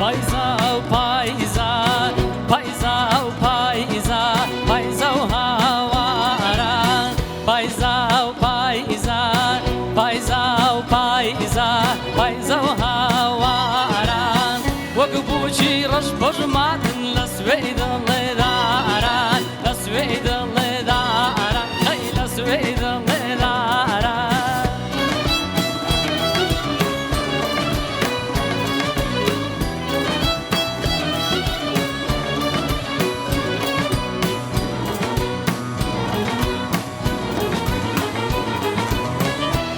پایزا و پایزا، پایزا و پایزا، پایزا و هاواران، پایزا و پایزا، پایزا و پایزا، پایزا و هاواران، وەک بووکی ڕەش پۆشماتن لە سوێی دڵێداران، لە سوێی دڵێداران، هەی لە سوێی دڵێداران.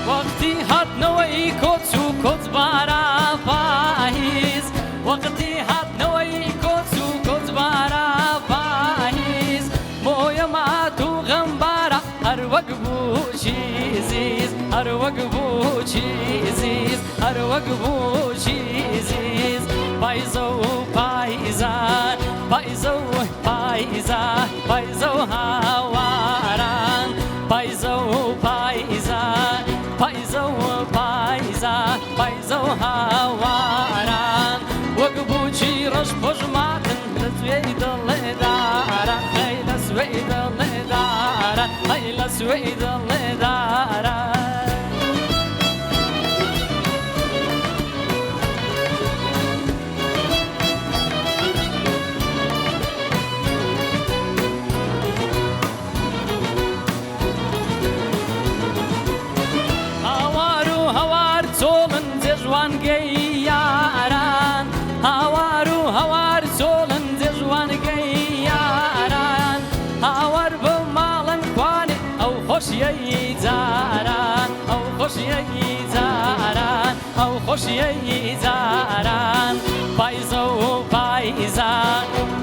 وەختی هاتنەوەی کۆچ و کۆچبارا پاییز، وەختی هاتنەوەی کۆچ و کۆچبارا پاییز، بۆیە مات و غەمبارە هەر وەک بووکی زیز، هەر وەک بووکی زیز، هەر وەک بووکی زیز. پایزە و پایزە، پایزە و پایزە، پایزە و هاواران، پایزە و پایزە، پایزە و پایزە، پایزە و هاواران، وەک بووکی ڕەش پۆشماتن لە سوێی دڵێداران، هەی لە سوێی دڵێداران، هەی لە سوێی دڵێداران. هاوار و هەوار چۆڵن جێژوانگەی یاران، هاوار و هەوار چۆڵن جێژوانگەی یاران، هاوار بۆ ماڵن کوانێ ئەو خۆشیەی جاران، ئەو خۆشیەی جاران، ئەو خۆشیەی جاران. پایزە و پایزە،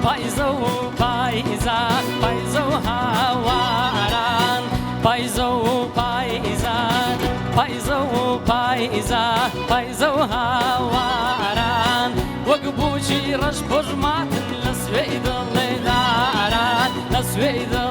پایزە و پایزە، پایزە و هاواران، پایزە و پایزە، پایزە و پایزە، پایزە و هاواران، وەک بووکی ڕەش پۆشماتن لە سوێی دڵێداران، لە سوێی دڵ.